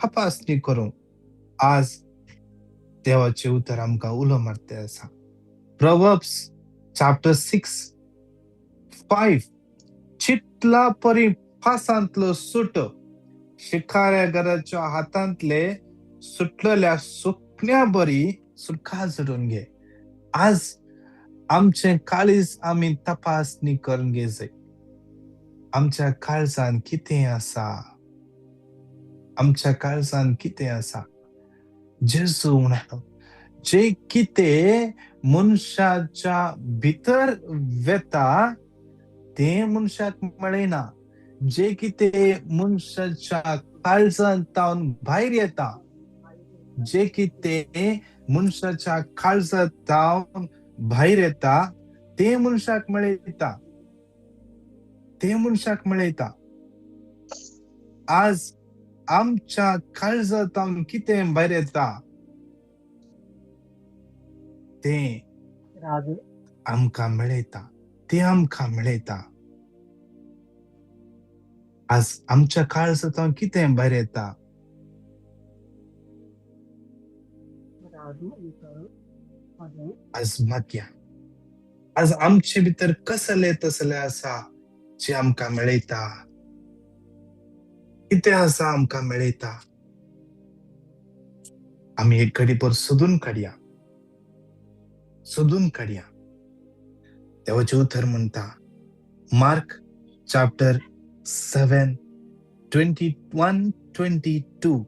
तपासणी करूंक आज देवाचें उतर आमकां उलो मारता आसा. प्रोवर्ब्स चॅप्टर 6:5, चितला परी फासांतलो सुट, शिकाऱ्या हातांतले सुटलेल्या सुकण्या बरी सुटका झडून घे. आज आमचे काळीज आमी तपासणी करून घे जाय. आमच्या काळजान कितें आसा, आमच्या काळजान कितें आसा. जेजू म्हणालो, जे कितें मनशाच्या भितर वेता तें मनशाक मेळना, जे कितें मनशाच्या काळजान तावन भायर येता, जे कितें मनशाच्या काळजांत तावन भायर येता तें मनशाक मेळयता, तें मनशाक मेळयता. आज आमच्या काळजांत तावन कितें भायर येता तें आमकां मेळयता, तें आमकां मेळयता. आज आमच्या काळजांत कितें भायर येता? आज मागया, आज आमचे भितर कसले तसले आसा जे आमकां मेळयता, कितें आसा आमकां मेळयता. आमी एक घडीभर सोदून काडया, सोदून काडया. देवाचें उतर म्हणटा, मार्क चॅप्टर 7:21-22,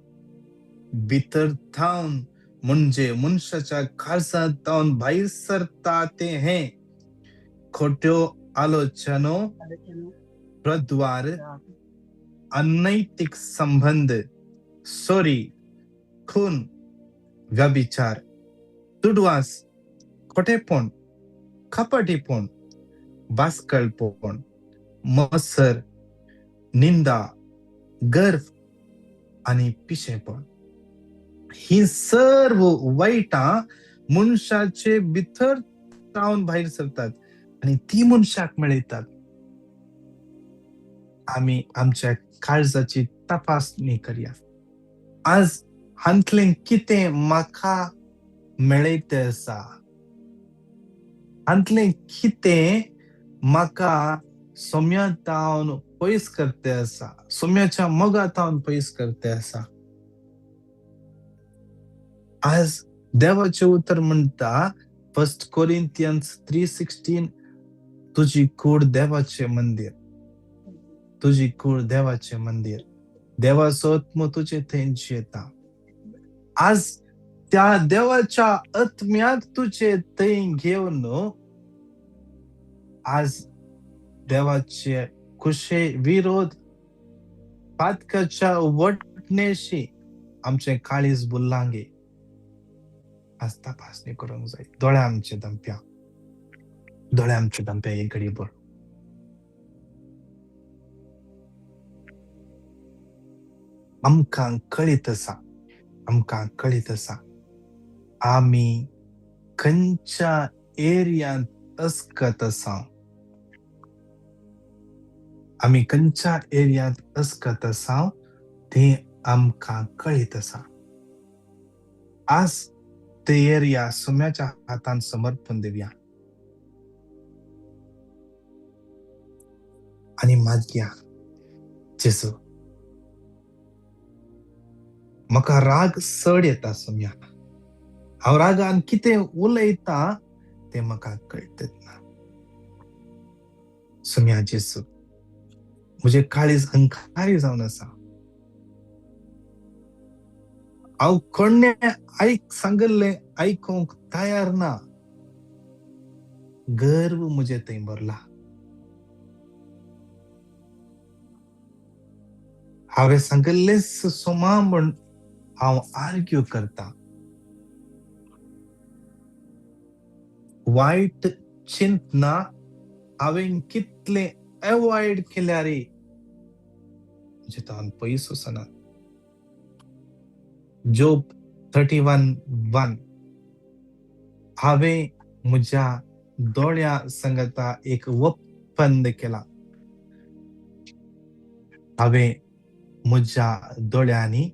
भितर थावन म्हणजे मनशाच्या काळजांत थावन भायर सरता तें हें खोट्यो आलोचनो, प्रद्वार, अनैतिक संबंध, चोरी, खून, व्यभिचार, दुडवास, खोटेपण, कपटीपण, बास्कळपण, मत्सर, निंदा, गर्व आनी पिशेपण. ही सर्व वायटां मनशाचे भितर तावन भायर सरतात आनी ती मनशाक मेळयतात. आमी आमच्या काळजाची तपासणी करया. आज हांतलें कितें म्हाका मेळयता आसा, हांतलें कितें म्हाका सोम्या तावन पयस करते आसा, सोम्याच्या मोगा तावन पयस करते आसा. आज देवाचें उतर म्हणटा, 1 Corinthians 3:16, तुजी कूड देवाचें मंदीर, तुजी कूड देवाचें मंदीर, देवाचो आत्मो तुजे थंय जियेता. आज त्या देवाच्या आत्म्याक तुजे थंय घेवन आज देवाचे खुशे विरोध पातकाच्या वटणेशी आमचे काळीज बुल्लांगे. आज तपासणी करूंक जाय. दोळे आमचे दमप्या, दोळे आमचे दमप्या एक घडी भर. आमकां कळीत आसा, आमकां कळीत आसा आमी खंयच्या एरियांत अस्कत आसा, आमी खंयच्या एरियांत अस्कत आसा तें आमकां कळीत आसा. आज ते एरिया सोम्याच्या हातान समर्पण दिवया आनी मागया, जेजू म्हाका राग चड येता सोम्या, हांव रागान कितें उलयता तें म्हाका कळटच ना. सोम्या जेजू म्हजें काळीज हंकारी जावन आसा, हांव कोणें आयक सांगिल्लें आयकूंक तयार ना, गर्व म्हजें थंय भरला. हांवें सांगिल्लेंच सोमा म्हूण हांव आर्ग्यू करता. वायट चिंतना हांवें कितलें एवॉयड केल्यार म्हजें तावन पयस वचना. जोब 31:1, हांवें म्हज्या दोळ्या संगता एक ಒಪ್ಪಂದ केला, हांवें म्हज्या दोळ्यांनी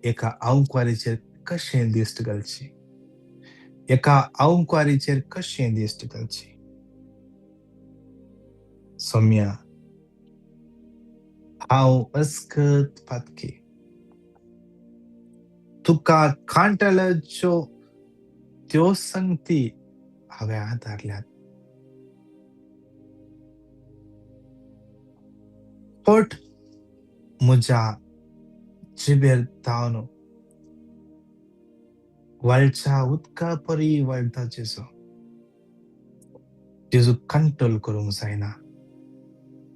एका आंकवारीचेर कशें दिश्ट घालची, एका आंकवारीचेर कशें दिश्ट घालची। सोम्या हांव अस्कत पातकी, तुका कांटाळ्याच्यो त्यो संगती हांवें आदारल्यात। फट म्हज्या जिबेर धांवन वाळच्या उदका परी वळटा जेजू, जेजू कंट्रोल करूंक जायना,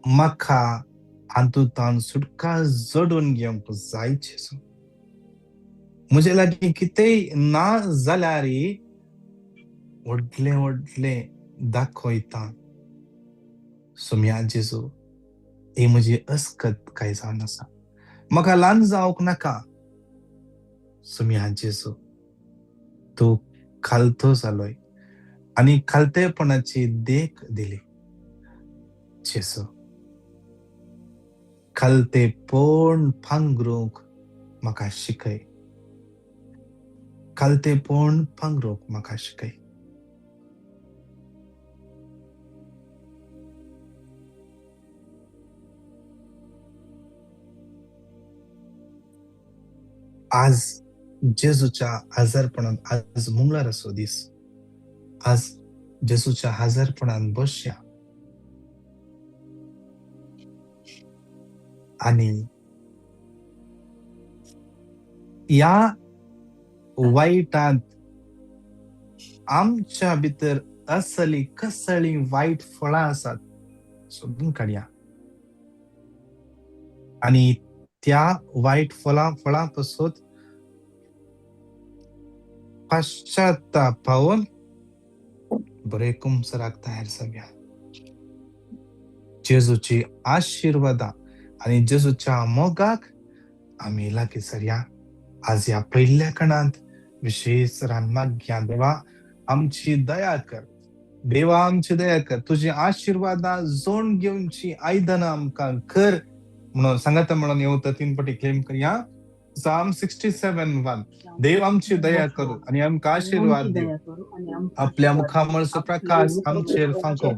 म्हाका हातूंतल्यान सुटका जोडून घेवंक जाय जेजू। म्हजे लागीं कितेंय ना जाल्यार व्हडलें व्हडलें दाखयता सोम्या जेजू, ही म्हजी अस्कत काय जावन आसा, म्हाका ल्हान जावंक नाका। सोम्या जेजू तूं खालतो जालोय आनी खालतेपणाची देख दिली। जेजू खालतेपण पांगरूंक म्हाका शिकय, खालतेपण पांगरूंक म्हाका शिकय। आज जेजूच्या आजारपणान, आज मंगळाराचो दीस, आज जेजूच्या आजारपणान बसया आनी ह्या वायटांत आमच्या भितर असली कसली वायट फळां आसात सोदून काडया आनी त्या वायट फळां पासून पश्चाताप पावन बरे कुमसराक तयार जावया। जेजूची आशिर्वादां आनी जेजूच्या मोगाक आमी लागीं सरया। आज ह्या पयल्या कणांत विशेश रान मागया, देवा आमची दया कर, देवा आमची दया कर, तुजी आशिर्वादां जोड घेवची आयदनां आमकां कर म्हणून सांगाता म्हणून येवता 3 पटी क्लेम करया। Psalm 67:1 देव आमची दया करू आणि आमकां आशीर्वाद दिवं, आपल्या मुखामळचो प्रकाश आमचेर फांको।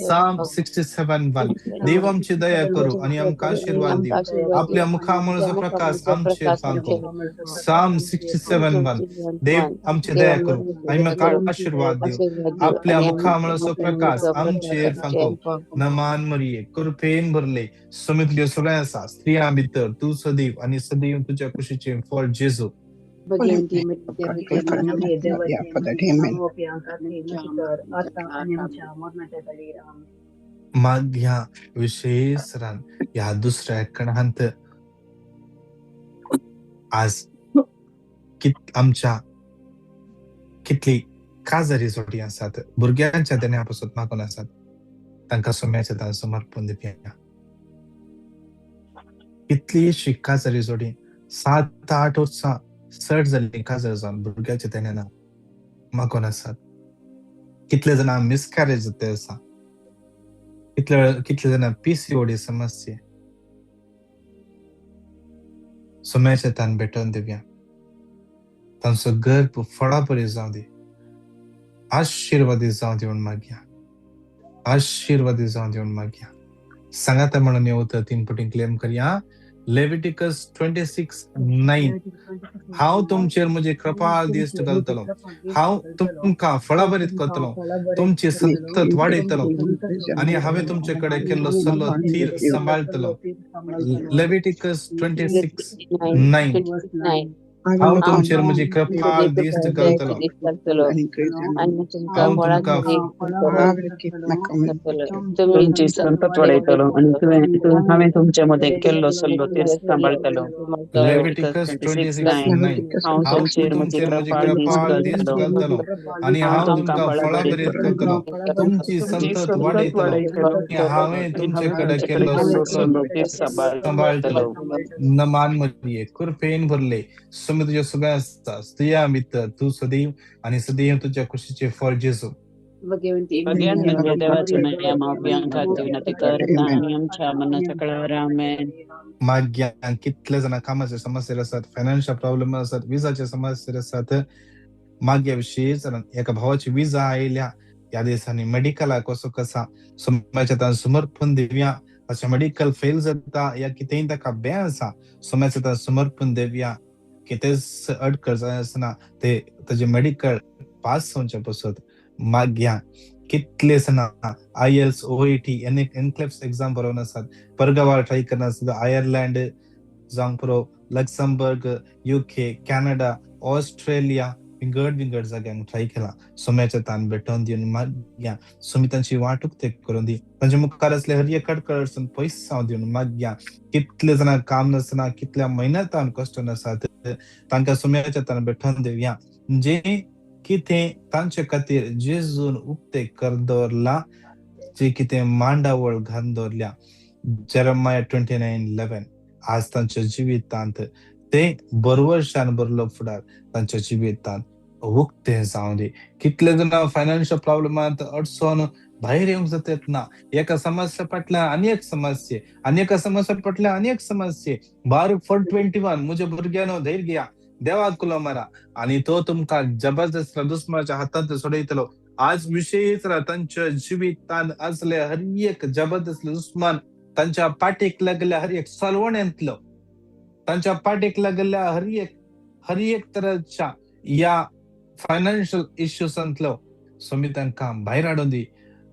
Psalm 67:1 देव आमची दया करू आणि आमकां आशीर्वाद दिवं, आपल्या मुखामळचो प्रकाश आमचेर फांको। Psalm 67:1 देव आमची दया करू आणि आमकां आशीर्वाद दिवं, आपल्या मुखामळचो प्रकाश आमचेर फांको। नमान मरिये कृपेन भरले, समितल्यो सगळ्या आसा, स्त्रियां भितर तूं सदैव आणि सदैव तुझ्या कुशीचे फळ जेजू। माग्या विशेष रान ह्या दुसऱ्या कणांत आज आमच्या कितली काजारी जोडी आसात, भुरग्यांच्या देण्या पासून मागून आसात, तांकां सोम्याच्या दान समर्पण दिवया। कितलीशी काजारी जोडी 7-8 वर्सां चड जाल्ली काजार जावन भुरग्याच्या देण्या मागून आसात। कितले जाणां मिसकॅरेज जाता आसा, कितले जाणां PCOD समस्या, सोम्याच्या तान भेटोवन दिवया। तांचो गर्भ फळापरी जावं दी, आशिर्वादी जावं दी म्हूण मागया, आशिर्वादी जावं दी म्हूण मागया। सांगाता म्हणून येवता 3 पटी क्लेम करया। Leviticus 26:9 हांव तुमचेर म्हजी कृपा दिश्ट घालतलो, हांव तुमकां फळाभरीत करतलो, तुमची सतत वाडयतलो आनी हांवें तुमचे कडेन केल्लो सल्लो थीर सांबाळटलो। Leviticus 26:9 हांव तुमचेर म्हजी कृपा दिश्ट घालतलो, हांव तुमकां तुमची संतत वाडयतलो आनी हांवें तुमचे मदें केल्लो सल्लो थीर सांबाळटलो। Leviticus 26:9 हांव तुमचेर म्हजी कृपा दिश्ट घालतलो आनी हांव तुमकां फळाभरीत करतलो, तुमची संतत वाडयतलो आनी हांवें तुमचे कडेन केल्लो सल्लो थीर सांबाळटलो। नमान मरिये कृपेन भरले, तुझ्या सगळ्या आसता, स्त्रियां भितर तूं सदैव आनी सदैव तुझ्या कुशीचे फळ जेजू। भगवान म्हणजे देवाचे मरिया माफियां खातीर विनंती करता आनी आमच्या मरणाच्या कळावर आमेन. माग्या कितले जाणां कामाचे समस्येर आसात, फायनान्शियल प्रॉब्लेम आसात, विजाचे समस्येर आसात. माग्या विशेष एका भावाची विजा आयल्या ह्या दिसांनी मेडिकलाक कसो कसा सोम्याच्या तान समर्पण दिवया. ताचें मेडिकल फेल जाता या कितेंय ताका बें आसा, सोम्याच्या तान समर्पण दिवया. कितेंच अडखळ जाय आसना ते ताजें मेडिकल पास जावचें पसत. माग्या कितले जाणां आयएल्स, ओईटी, एनक्लेप्स एग्जाम बरोवन आसात, परगांवार ट्राय करना आसता, आयर्लंड जावंक पुरो, लक्समबर्ग, युके, कॅनडा, ऑस्ट्रेलिया, विंगड विंगड जाग्यांक ट्राय केला. सोम्याच्या तान भेटोवन दिवन माग्या सोमी तांची वाट उक्ते करून दी. तांचे मुखार आसले हर एक अडखळ पयस जावं दिवन माग्या. कितले जाणां काम नासतना कितल्या म्हयन्यातान कश्ट आसात तांकां सोम्याच्या तान भेटोवन दिवया. जे कितें तांचे खातीर जेजून उक्ते कर दवरला, जे कितें मांडावळ घालून दवरल्या, जेरमाया 29:11 आज तांच्या जिवितांत ते बरवर्शान भरलो फुडार तांच्या जिवितांत उक्ते जावं दी. कितले जाणां फायनान्शियल प्रॉब्लमांत अडचण भायर येवंक जातात ना, एका समस्या फाटल्यान आनी एक समस्या, आनी एका समस्या फाटल्यान आनी एक समस्या. बारूक 4:21 म्हज्या भुरग्यानो धैर्य घेया, देवाक कुलो मारा आनी तो तुमकां जबरदस्त दुस्मनाच्या हातांत सोडयतलो. आज विशेष तांच्या जिवितांत आसले हर एक जबरदस्त दुस्मान तांच्या पाठीक लागल्या हर एक सलवण्यांतलो, तांच्या पाठीक लागल्या हर एक तराच्या या फायनान्शियल इश्यूसांतलो सोमी तांकां भायर हाडून दी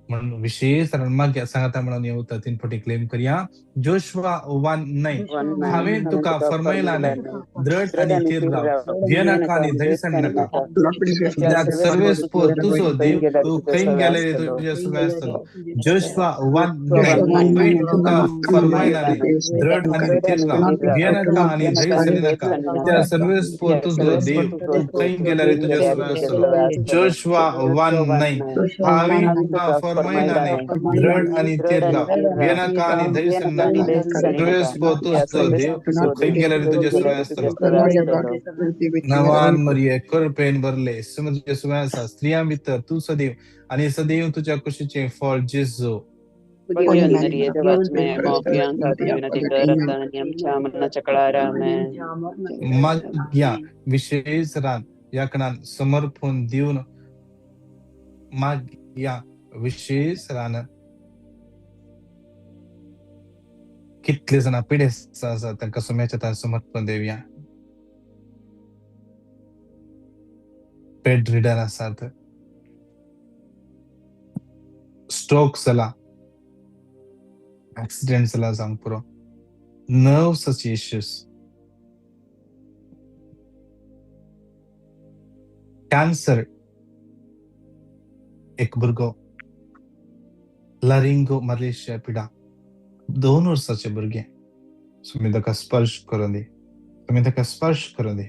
म्हणून विशेष मागीर सांगता म्हणून येवता 3 फावटी क्लेम करया. जोशुआ 1:9 हांवें तुका फरमायला न्हय, दृढ आनी थीर राव, भियेनाका आनी धैर्य नाका, कित्याक सर्वेस्पोर तुजो देव तूं खंय गेले तुजे सुगाय आसतलो. जोशुआ 1:9 हांवें तुका फरमायला न्हय, दृढ आनी थीर राव, भियेनाका आनी धैर्य नाका, कित्याक सर्वेस्पोर तुजो देव तूं खंय गेल्यार तुजे सुगाय आसतलो. जोशुआ 1:9 हांवें तुका फरमायला न्हय, दृढ आनी थीर राव, भियेनाका आनी धैर्य नाका, सर्वेस्पोर तुजो देव तूं खंय गेल्यार तुजे सुगाय आसतलो. नवान मरिये कृपेन भरले, तुजे सुगाय आसा, स्त्रियां भितर तूं सदैव आनी सदैव तुज्या कुशीचें फळ जेजू. माग्या विशेष रान ह्या कणान समर्पण दिवन माग्या विशेष रान कितले जाणां पिडेस्त आसात तांकां सोम्याच्या तान समर्पण दिवया. बेड रिडन आसात, स्ट्रोक जाला, एक्सिडेंट जाला जावंक पुरो, नर्व्साचे इश्यूज, कॅन्सर, एक भुरगो लरिंगो मलेशिया पिडा, 2 वर्साचे भुरगें, सुमी ताका स्पर्श करून दी, तुमी ताका स्पर्श करून दी.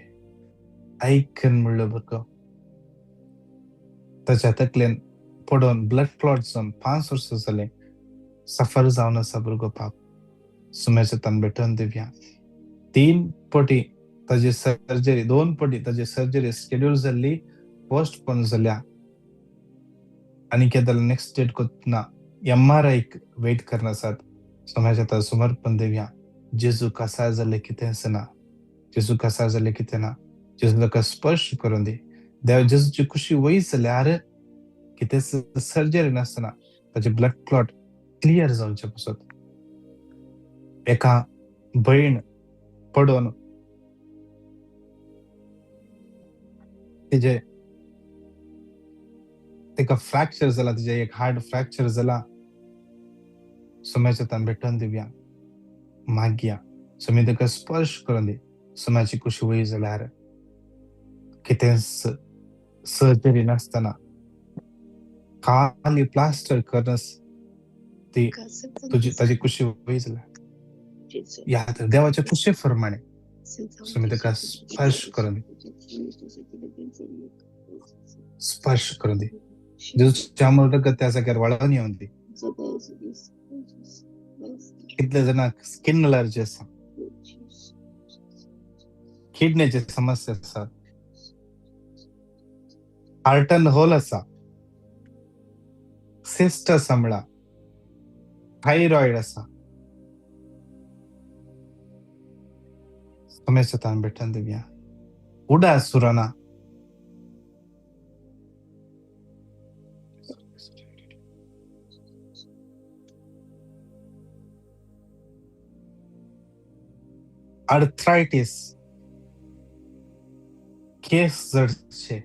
आयकन म्हणलो भुरगो ताच्या तकलेन पडोन ब्लड क्लॉट जावन 5 वर्सां जालें सफर जावन आसा भुरगो पाप. सुम्याच्या तान भेटोवन दिवया. 3 पटी ताजी सर्जरी, 2 पटी ताजी सर्जरी स्केड्यूल जाल्ली पोस्टपोन जाल्या आनी केदार नेक्स्ट डेट कोतना MRI wait करना आसात. सोम्याच्या तान समर्पण दिवया. जेजू कसाय जाल्लें कितेंच ना, जेजू कसाय जाल्लें कितें ना, जेजू ताका स्पर्श करून दी. देव जेजूची खुशी वयर जाल्यार कितेंच सर्जरी नासतना ताचे ब्लड क्लॉट क्लियर जावचे पसत. एका भयण पडोन तिजे ताका फ्रॅक्चर जाला, तिजे एक हार्ट फ्रॅक्चर जाला, सोम्याच्या तान भेटोवन दिवया. मागया सोमी ताका स्पर्श करून दी. सोम्याची खुशी वयर जाल्यार कितेंच सर्जरी नासतना खाली प्लास्टर करनस ती तुजी ताजी खुशी वयर जाल्यार या तर देवाच्या खुशे प्रमाणे सोमी ताका स्पर्श करून दी, स्पर्श करून दी. जेजूच्या अमर त्या जाग्यार वाळोवन येवन दी. कितले जाणांक स्किन अलर्जी आसा, किडनीची समस्या आसा, हार्टन होल आसा, सिस्ट आसा म्हळा, थायरॉयड आसा. सोम्याच्या तान भेटन दिवया. उडास उरना. आर्थरायटीस, केस जडचे,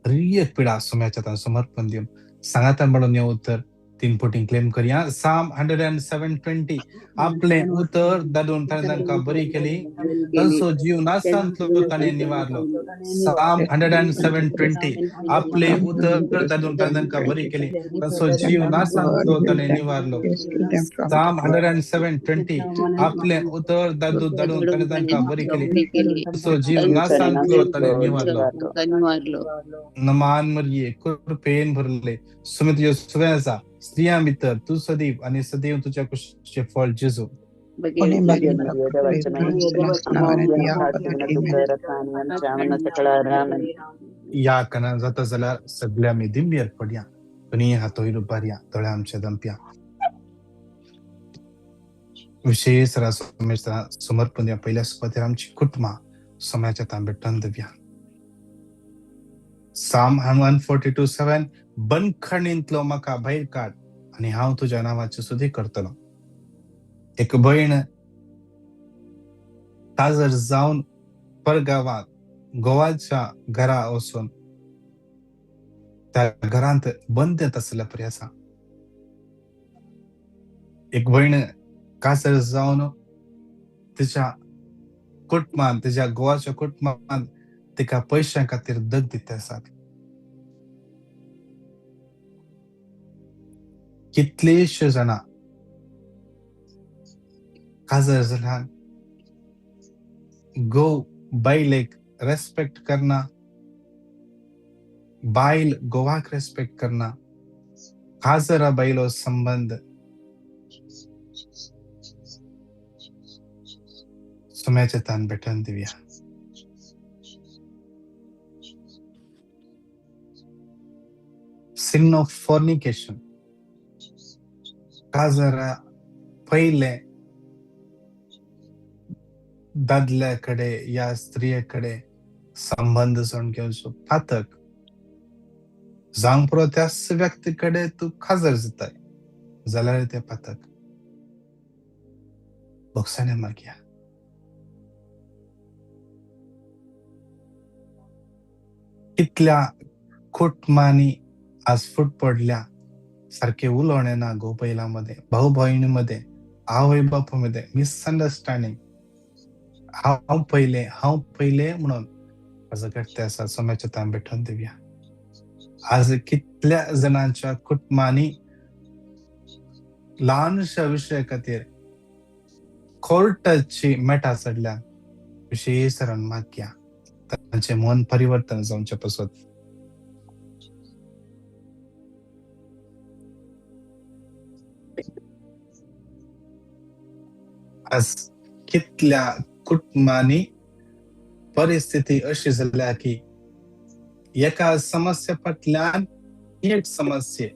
हर पिडा सोम्याच्या तान समर्पण दिवन सांगातान म्हणून हे उतर 3 पटीं क्लेम करया. साम 107:20 आपले उतर धाडून ताणें तांकां बरी केली, तांचो जीव नाशांतलो ताणें निवारलो. साम 107:20 आपले उतर धाडून ताणें तांकां बरी केली, तांचो जीव नाशांतलो ताणें निवारलो. साम 107:20 आपले उतर धाडून ताणें तांकां बरी केली, तांचो जीव नाशांतलो ताणें निवारलो. नमान मरये कृपेन भरले सुमी तुज्यो सुवें आसा, स्त्रियां भितर तूं सदैव आनी सदैव तुज्या कुशीचें फळ जेजू. या कना जाता जाल्यार सगळ्या आमी दिंबेर पडया, दोनी हातो वयर उबारया, दोळे आमचे दमप्या. विशेष समर्पण दिया. पयल्या सुवातेर आमची कुटुंबां सोम्याच्या तांबे भेटन दिवया. साम 142:7 बंदखणींतलो म्हाका भायर काड आनी हांव तुज्या नांवाची स्तुती करतलो. एक भयण काजर जावन परगांवांत गोवाच्या घरा वचून त्या घरांत बंद आसल्या परी आसा. एक भयण काजर जावन तिच्या कुटुंबान, तिच्या गोवाच्या कुटुंबान तिका पयशां खातीर दग दित आसात. कितलेशे जाणां काजर जाल्यान घोव बायलेक रेस्पेक्ट करना, बायल घोवाक रेस्पेक्ट करना. काजरा बायलो संबंद सोम्याच्या तान भेटन दिवया. सिन ऑफ फॉर्निकेशन, काजरा पयले दादल्या कडे या स्त्रिये कडे संबंध जोडून घेवचो पातक जावंक पुरो त्याच व्यक्ती कडे तूं काजर जाताय जाल्यार तें पातक. भोगसाणे मागया. कितल्या कुटुंबांनी आज फूट पडल्या, सारखे उलोवणें ना घोव बायलां मदें, भाव भयणी मदें, आवय बापूय मदें, मिसअंडरस्टँडींग, हांव पयलें हांव पयलें म्हणून आज घडते आसा. सोम्याच्या तान भेटून दिवया. आज कितल्या जाणांच्या कुटुंबांनी ल्हानशा विशया खातीर कोर्टाची मेटा चडल्या. विशेष मागया तांचें मन परिवर्तन जावचें पासत. आज कितल्या कुटुंबांनी परिस्थिती अशी जाल्या की एका समस्या फाटल्यान एक समस्या.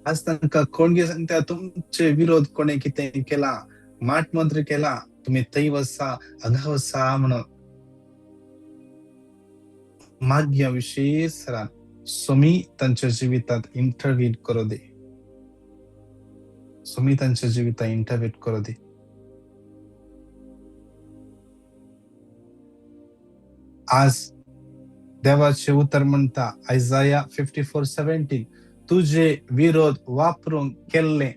आज तांकां कोण कितें सांगता, तुमचे विरोध कोणें कितें केला, माट मंत्र केला, तुमी थंय वचा हांगा वचा म्हणून. मागया विशेष सोमी तांच्या जिवितांत इंटरवीन करूं दी, सोमी तांच्या जिवितांत इंटरवीन करूं दी. आज देवाचे उतर म्हणटा आयजाया 54:17 तुझे विरोध वापरून केल्ले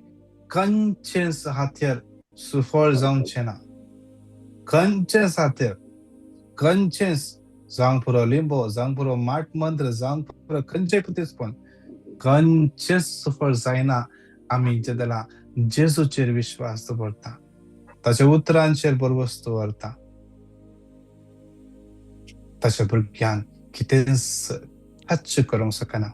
खंयचेच हातेर सुफळ जावचें ना. खंयचेच हातेर, खंयचेच, जावंक पुरो लिंबो, जावंक पुरो माट मंत्र, जावंक पुरो खंयचेय पुतीसपण, खंयचेच सुफळ जायना. आमी जे जाल्यार जेजूचेर विश्वास दवरता, ताच्या उतरांचेर भरवंसो दवरता, ताच्या भुरग्यांक कितेंच टच करूंक शकना.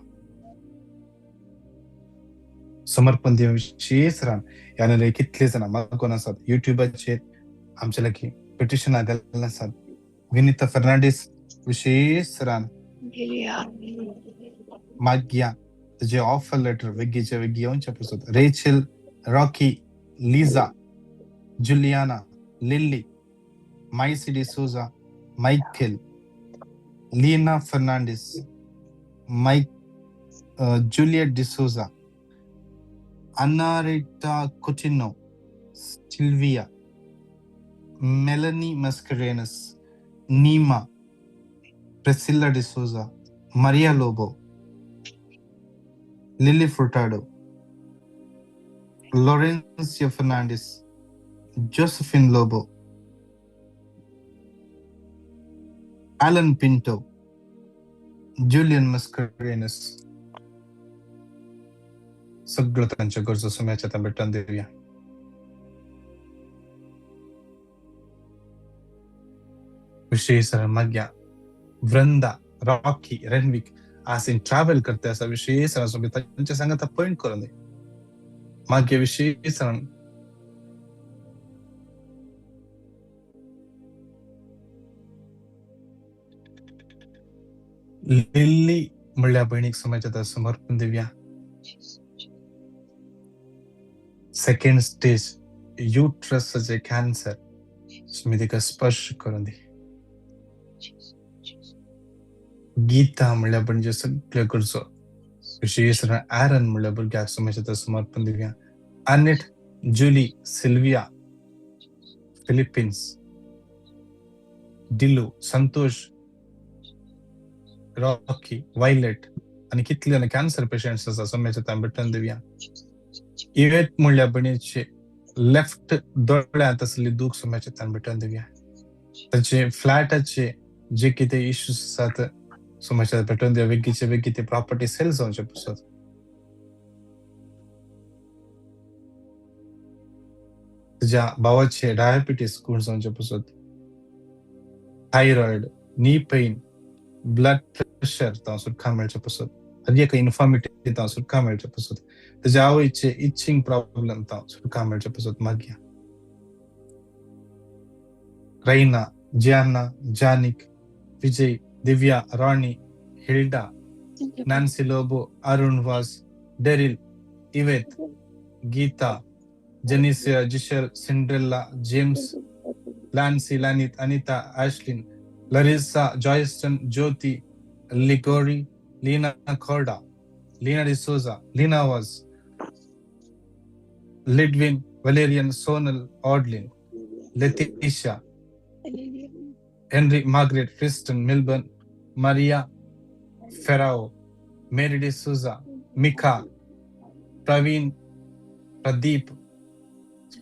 समर्पण दिवं विशेष रान ह्या कितले जाणां मागून आसात युट्यूबाचेर आमचे लागीं पिटिशनां घाल्लीं आसात. विनिता फर्नांडीस विशेष रान मागया तुजे ऑफर लेटर वेगीचे वेगी येवचे पसत. Rachel, Rocky, Liza, Juliana, Lily, Maisy D'Souza, Michael, Leena Fernandes, Mike, Juliet D'Souza, Annarita Coutinho, Sylvia, Melanie Mascarenhas, Neema, Priscilla D'Souza, Maria Lobo, Lily Furtado, Laurencio Fernandes, Josephine Lobo, Alan Pinto, Julian Mascarenhas. सगळं तांच्या गरजो सुम्याच्या तांबे भेटून दिवया. विशेष माग्या Vrinda, Rocky, रेनविक आसीन travel करते असा विशेष तांच्या सांगात पॉइंट करून दे. मागे विशेष लिल्ली म्हणल्या भयणीक समाजात समर्पण दिवया. सेकंड स्टेज युट्रसाचे कॅन्सर मी तिका स्पर्श करून दे. गीता म्हणल्या म्हणजे सगळे गरजो विशेष आरन म्हणल्या भुरग्याक समाजात समर्पण दिवया. Annette, Julie, Sylvia, Philippines, Dilu, Santosh, Rocky, Violet आणि कितले कॅन्सर पेशंट्स आसा समाजात भेटून दिवया. इवेट म्हणल्या भयणीचे लेफ्ट दोळ्यांत आसली दूख समाजात भेटून दिवया. ताचे फ्लॅटाचे जे कितें इश्यूज आसात समाजात भेटून दिवया. वेगीचे वेगी ते प्रॉपर्टी सेल जावचे पसत. तुज्या भावाचे डायबिटीस गुण जावचे पसत, thyroid, knee pain, blood pressure तां सुटका मेळचे पसत, हर एक इन्फॉर्मिटी तां सुटका मेळचे पसत. तुज्या आवयचे इचिंग प्रॉब्लम तां सुटका मेळचे पसत मागया. Raina, Gianna, Janik, Vijay, Divya, Rani, Hilda, Nancy Lobo, Arun Vaz, Daryl, Yvette, Geetha, Jenicia, Giselle, Cinderella, James, Lancy, Lanith, Anita, Ashlyn, Larissa, Joyston, Jyothi, Ligori, Leena Korda, Leena D'Souza, Leena Vaz, Lidwin, Valerian, Sonal, Audlin, Letitia, Henry, Margaret, Kristen, Milburn, Maria, Ferrao, Mary D'Souza, Mika, Praveen, Pradeep,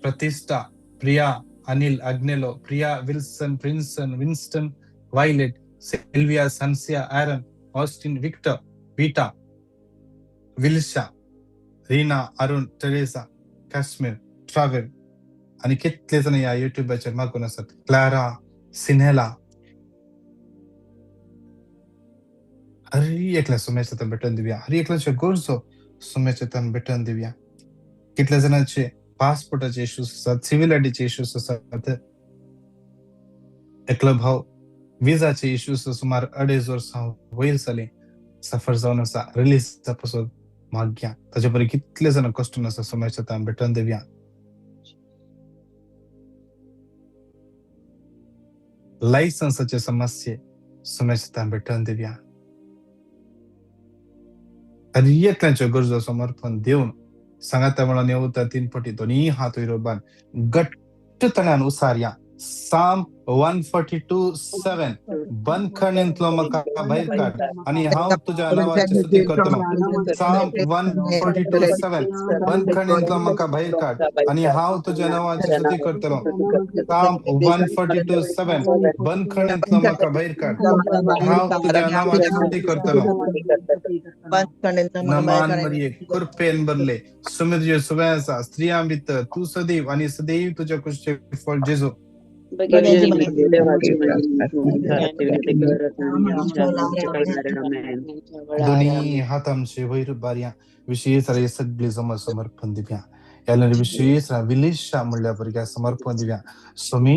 Pratishtha, Priya, Anil, Agnelo, Priya, Wilson, Prinson, Winston, Violet, Sylvia, Sancia, Aaron, Austin, Victor, Vita, Wilsha, Reena, Arun, Teresa, Kashmir, Travel आणि कितले जाण ह्या युट्यूबाचेर मागून आसात. Clara, सिनेला, हर एकल्या सुमेचेतान भेटून दिवया. हर एकल्याच्यो गरजो सुमेचेतान भेटून दिवया. कितल्या जाणांचे पासपोर्टाचे इश्यूज आसात, सिव्हिल आयडीचे इश्यूज आसात. एकलो भाव विजाचे इश्यूज सुमार 2.5 वर्सां वयर जाली सफर जावन आसा, रिलीज जावपाचो मागया. ताचे परी कितले जाण कश्ट आसा सुमेचेतान भेटून दिवया. लायसन्साचे समस्ये सुमेचेतान भेटून दिवया. हर एकल्याच्यो गरजो समर्पण दिवन सांगाता म्हणून येवता 3 पटी दोन्ही हात वयर बांद घट्टपणान उसारया. साम 142:7 बंदखणींतलो म्हाका भायर काड आनी हांव तुज्या नांवाची स्तुती करतलो. साम 142:7 बंदखणींतलो म्हाका भायर काड आनी हांव तुज्या नांवाची स्तुती करतलो. साम 142:7 बंदखणींतलो म्हाका भायर काड, हांव तुज्या नांवाची स्तुती करतलो. नमान मरिये, कृपेन भरले, सुमी तुजे सुवे आसा, स्त्रियां भितर तूं सदैव आनी सदैव तुज्या कुशीचें फळ जेजू. दोन्ही हात आमचे वयर बारया. विशेष हे सगळे जमा समर्पण दिवया. ह्या विशेष विलेशा म्हणल्या भुरग्याक समर्पण दिवया. स्वामी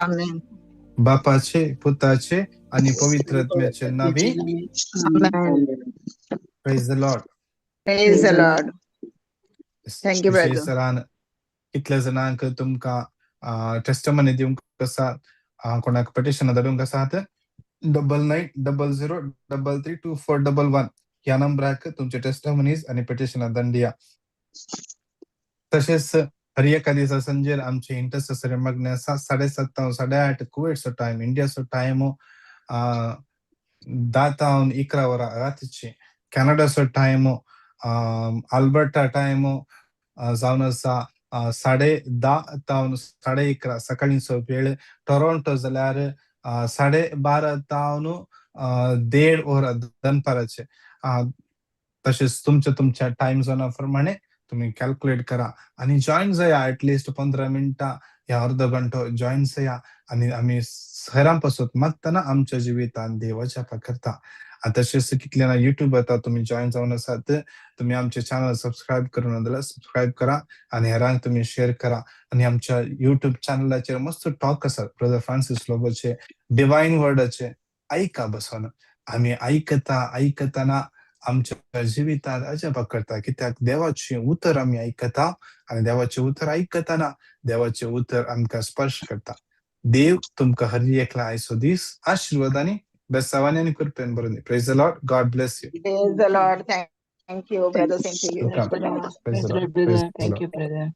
Amen. बापाचे, पुताचे आणि पवित्र आत्म्याचे नावे. Amen. Praise the Lord. Praise the Lord. Thank you, brother. सरान कितल्या जाणांक तुमकां टेस्टमनी दिवंक आसा, कोणाक पिटिशन धाडूंक आसात, 9900332411 ह्या नंबराक तुमचे टेस्टमनीज आनी पिटिशनां धाडून. तशेंच हर एका दिसा संजेर आमचे इंटरसेसरी मागणे आसा, 7:30 तावन 8:30 कुवेटचो टायम. इंडियाचो टायम 10 तावन 11 वरां रातीची. कॅनडाचो टायम, आल्बर्टा टायम जावन आसा 10:30 तावन 11:30 सकाळींचो वेळ. टोरोंटो जाल्यार 12:30 तावन 1:30 वरां दनपाराचे. तशेंच तुमच्या तुमच्या टायम झोना प्रमाणे तुम्ही कॅल्क्युलेट करा आणि जॉईन जाया. ऍटलिस्ट 15 मिनटां या अर्द घंटो जॉईन जाया आणि आमी हेरां पासून मागतना आमच्या जिवितान देवाच्या करता. तशेंच कितले ना युट्यूब आता तुम्ही जॉईन जावन आसात, तुम्ही आमचे चॅनल सबस्क्राईब करून जाल्यार सबस्क्राईब करा आणि हेरांक तुम्ही शेअर करा. आणि आमच्या युट्यूब चॅनलाचेर मस्त टॉक आसात ब्रदर फ्रांसीस लोबोचे, डिवायन वर्डाचे. ऐका बसून. आमी आयकता आयकतना आमच्या जिवितांत अजाप करता, कित्याक देवाचे उतर आमी आयकता आणि देवाचे उतर आयकतना देवाचे उतर आमकां स्पर्श करता. देव तुमकां हर एकला आयचो दीस आशिर्वादानी, बेसावानी आनी कृपेन भरून. Praise the Lord. God bless you. Praise the Lord. Thank you, brother. Same to you. Welcome. Praise Praise the the Lord. Lord, brother. Praise the Thank Lord. you, brother.